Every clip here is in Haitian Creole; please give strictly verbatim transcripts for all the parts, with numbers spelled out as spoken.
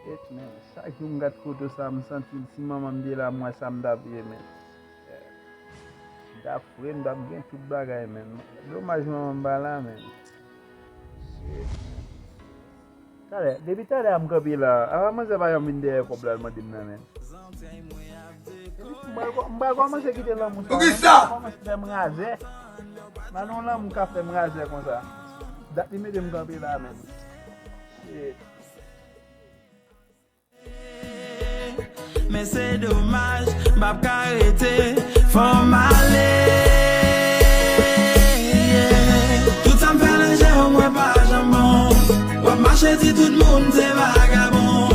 Shit, man. Chak jou m gad foto sa, m santi si manman m te la, m wè sa m t ap ye, man. M t ap fre, m t ap gen tout bagay, man. Domaj manman m pa la, man. Shit. Talè, depi talè a m kanpe la, apa manzè pa janm vin dèyè kòb la, l mande m nan, man. M pral kò-, m pral kòmanse kite lanmou sa, man. Poukisa? M pral kòmanse fè m razè. M pa nan yon lanmou k ap fè m razè konsa. Dat li mete m kanpe la, man. Shit. Men se domaj, m p ap ka rete, fò m ale. Yeah. Tout sa m fè nan je w, m wè pa janm bon. W ap mache di tout moun se vagabon.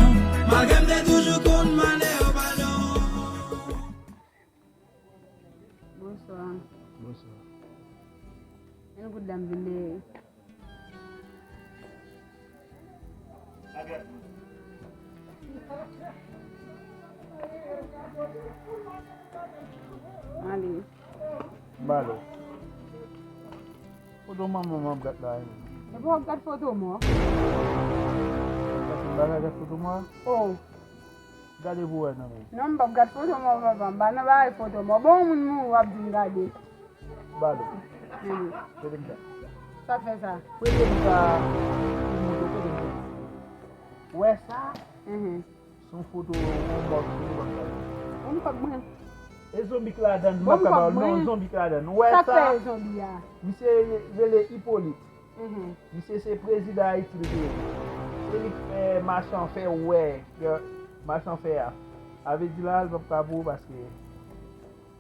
Malgre m te toujou konn mande yo padon. Bonswa. Bonswa. Yon goud la m vin dèyè. Ale. M ale. Foto manman m ap gad la, wi. Epi w ap gad foto mò? Paske m pa ka gad foto mò. Oh. Gade pou wè nan men. Non, m p ap gad foto mò, papa. M pa nan bagay foto mò. Bon, yon moun mouri, w ap di m gade. Balo. Mele. Kote m sa? Sa fè sa? Kote m sa? Ti moto, kote m sa? Wè sa? Mhm. Se yon foto yon bòks, yon bòks. Bon, m kòb mwen. E zonbi k ladan, m ap ka ba w non, zonbi k ladan. Ou wè sa? Sa fè zonbi a? Misye rele Ipolit. Mhm. Misye se prezidan Ayiti l te ye. Se li k fè machanfè wè, machanfè a. A vle di la, l p ap ka pou ou paske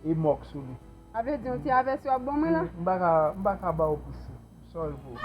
e mòk sou li. A vle di yon ti avèsman w ap ban mwen la? M pa ka, m pa ka ba w plis. Sorry pou ou.